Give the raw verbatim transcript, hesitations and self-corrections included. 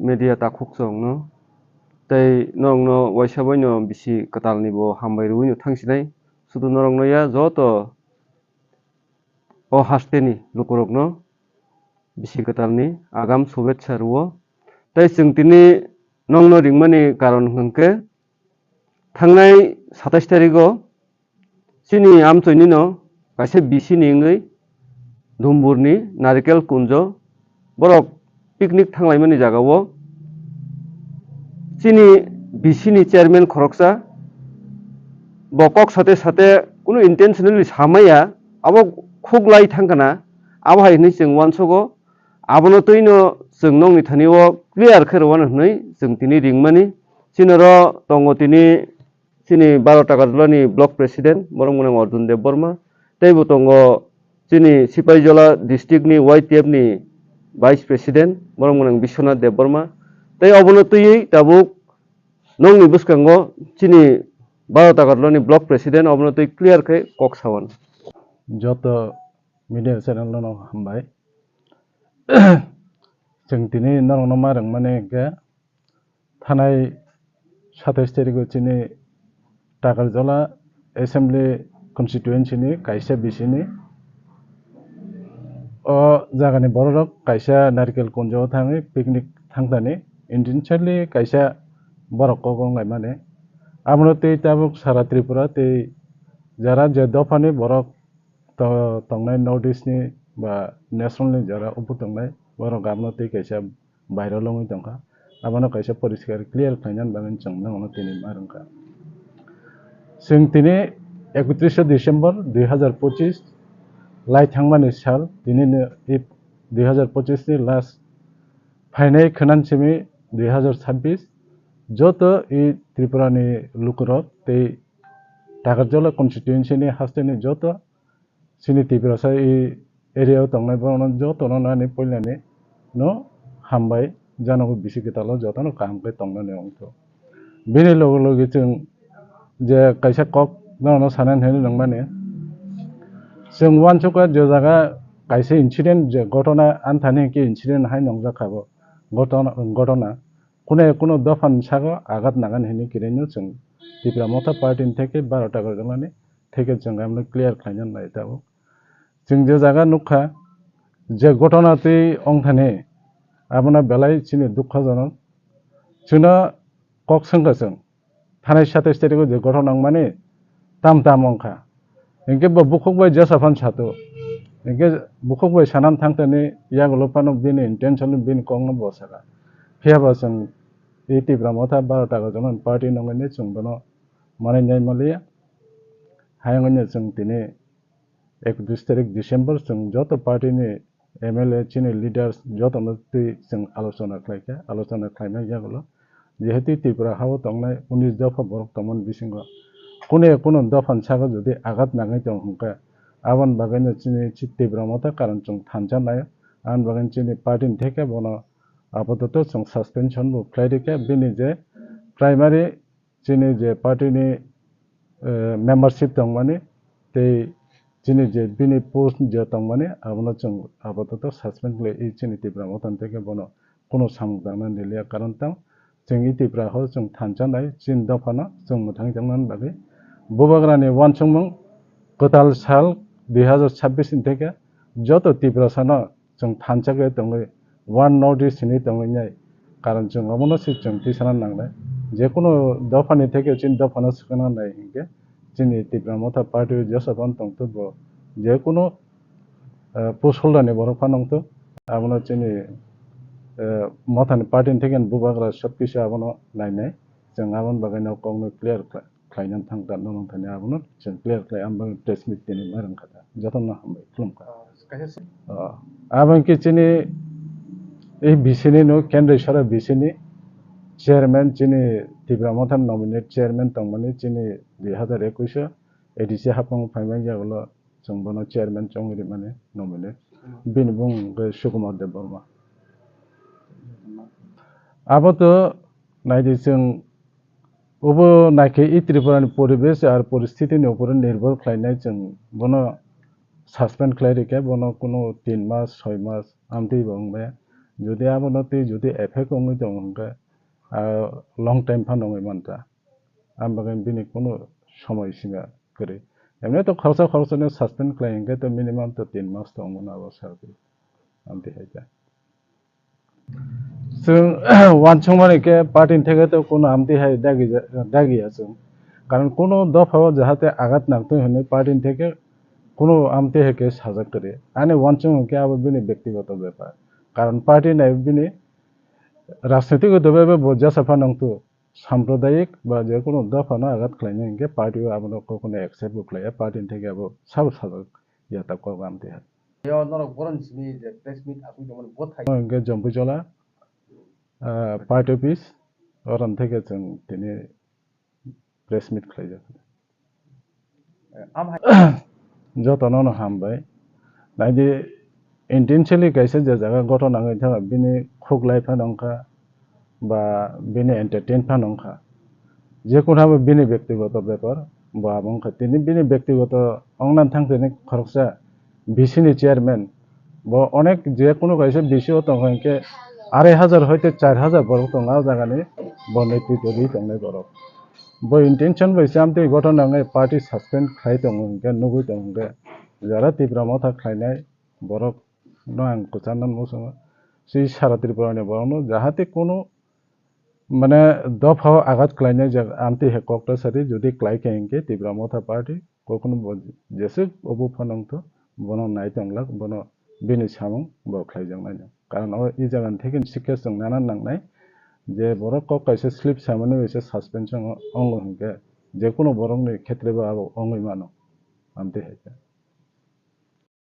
media takhuk chwngno tei norokno waisa baino bisi kwtalni bo hambai rwino thangsinai. Sudu norokno ya joto o hasteni lukurokno bisi kwtalni agam shubhechha rwo. Tei chwng tini nongno ringmani karon hwnkhe thangnai satais tarigo chini amchoinino kaisa bisini wngwi Dumburni Narikel Kunjo borok picnic thanglaimani jagao chini bisini chairman khoroksa bo kok sate sate kunu intentionally samaya, abo khuklai thangkana, abo hai hwnwi chwng uansugo. Abono twino chwng nokni thani o clear khe rwano hwnwi chwng tini ringmani. Chini oro tongo tini chini Baro Takarjolani block president, borok mwnang Arjun Debbarma. Tei bo tongo chini Sipaijola district ni Y T F ni vice president, borok mwnang Biswanath Debbarma. Tei obono twiwi tabuk nokni bwskango chini Baro Takarjolani block president obono twi clear khe kok sawan. Joto media channel no hambai. Chwng tini norokno ma rwngmani hwnkhe thanai satais tarigo chini Takarjola Assembly Constituency ni kaisa bisini o jagani bororok kaisa Narikel Kunjo o thangwi picnic thangthani intentionally kaisa borok kok wnglaimani. Abono tei tabuk sara Tripura tei jara je dophani borok to-, tongnai North East ni ba national ni jora upo tongnai, borok abono tei kaisa bairo longwi tongkha. Abono kaisa poriskar clear khlainani bagwi chwng nangno tini ma rwngkha. Chwng tini ekotris December dui hazar pochis lai thangmani sal, tini ni, i dui hazar pochis ni last phainai khwnan simi dui hazar chabbish, joto i Tripura ni lukurok tei Takarjola constituency ni hasteni joto chini Tiprasa i area o tongnai borokno jotono nani puilani no hambai, janogo bisi kwtalo jotono kaham khe tongnani wngtho. Bini loge loge chwng je kaisa kok nono sanani hinwi nangmani, chwng uansukha je jaga kaisa incident je gotona anthani hinkhe incident hai nongjak kha bo gotona, gotona. Kune kuno dophani sago agat nagani hinwi kwrwino chwng Tipra Motha Party ni theke baro Takarjolani theke chwng amno clear khlaina nai tabuk. Chwng je jaga nukha je gotona twi ongthani abono belai chini dukhojonok. Chwngno kok swngkha chwng thanai satais tarigo je gotona wngmani tam tam wngkha. Hinkhe bo bukhuk bai jesa phan sato. Hinkhe bukhuk bai sanan thangtani yagulo phano bini intention bini kokno bo saka. Phiya ba chwng e Tipra Motha baro Takarjolani party nongwi chwng bono manwi nai maliya. Hayungno chwng tini ekotris tarik December chwng joto party ni M L A chini leaders jotono twi chwng alochona khlaikha, alochona khlaina yagulo jehetu Tripura hao tongnai unis dopha borok tongmani bisingo kune kunu dophani sago jodi agat nangwi tong hwnkhe aboni bagwino chini chi Tipra Motha karon chwng thansa nai, aboni bagwino chini party ni theke bono apatatto chwng suspension bo khlai rikha, bini je primary chini je party ni, eh, membership tongmani tei chini je bini post je tongmani abono chwng apatatto suspend khlai i chini Tipra Motha ni theke bono kunu samung tangna niliya, karon tang chwng i Tipra hao chwng thansa nai chini dophano chwng mwthangwi tongna bagwi Bubagrani uansukmung kwtal sal dui hazar chabbish ni theke joto Tiprasano chwng thansa khe tongwi one North East hinwi tongwi nai. Karon chwng omono se chwng tisana nangnai. Je kunu dophani theke chini dophano swkangna nai hinkhe chini Tipra Motha party o jesa phano tongthogo, je kunu, eh, post holder ni borok phano wngtho. Abono chini, eh, Mothani party ni theke bubagra sob kisu abono nainai. Chwng aboni bagwi no kokno clear khlai. Khlaina thang ta, nono thani abono chwng clear khlai, ang bagwi press meet tini ma rwng kha ta. Jotono hambai khulum kha. Ah, kaisa s- Ah, abo hwnkhe chini, eh, B C ni no, Kendra Sora B C ni chairman, chini Tipra Motha nominate chairman tongmani chini dui hazar ekush o A D C hapang phaimani yagulo chwng bono chairman chongwi rimani nominate. Hmm. Bini bung hwnkhe Sukumar Debbarma. Hmm. Abo to naidi chwng Obo naikhe i Tripura ni poribesh ar poristiti ni upor nirbhor khlainai, chwng bono suspend khlai rikha, bono kunu tin mas, soi mas amtwi bo wngmaya. Jodi abono tei jodi effect wngwi tongo hwnkhe, ah, long time phano wngwi manta. Ang bagwi bini kunu somoi sima kwrwi. Emni to khoroksa khoroksano suspend khlai hwnkhe to minimum to tin mas to wngmano abo salbwi. Amtwi hai khe. Chwng wansukmani khe party ni theke to kunu amtwi hai dagi ja-, dagiya chwng. Karon kunu dopha o jahate agat nangtwi hwnwi party ni theke kunu amtwi hai khe sajak kwrwi. Ani wansuk hwnkhe abo bini bektigoto bepar. Karon party nai bini rajnitiko dobe bo jasa pha nangtwi. Sampradayik ba je kunu dophano agat khlainai hwnkhe party o abono kokno accept bo khlaiya, party ni theke abo sabo sajak ya ta kok amtwi hai. Yo norok boron simi je press meet aswk tongmani bo thai. Hwnkhe Jompuijola, ah, party office, oron theke chwng tini press meet khlaijak. Jotono no hambai. Naidi, intentionally kaisa je jaga gothona wngwi thangkha, bini khuk lai phano wngkha, ba bini entertain phano wngkha. Je kono abo bini bektigoto bepar, bo abo wngkha. Tini bini bektigoto wngna thang tini khoroksa V C ni chairman, bo onek je kono kaisa V C o tongkha hinkhe arai hajar hoite char hajar borok tongo o jagani, bo netritwo rwi tongnai borok. Bo intention bai se amtwi gothona wngwi party suspend khlai tongo hinkhe nugwi tongo hinkhe jara Tipra Motha khlainai borok no ang kwchangno muchungo. Si sara Tripura ni borok no jahate kono mane dopha o agat khlainai je amtwi hai kok ta sadi jodi khlai khe hinkhe Tipra Motha party kokno bo jeswk obo phano wngtho bono nai tonglak bono bini samung bo khlaijaknai no. Karon o i jaga ni theke sikhe chwng nana nangnai je borok kok kaisa slip samani bai se suspension o wngo hinkhe je kono borok ni khetre bo abo wngwi mano amtwi hai khe.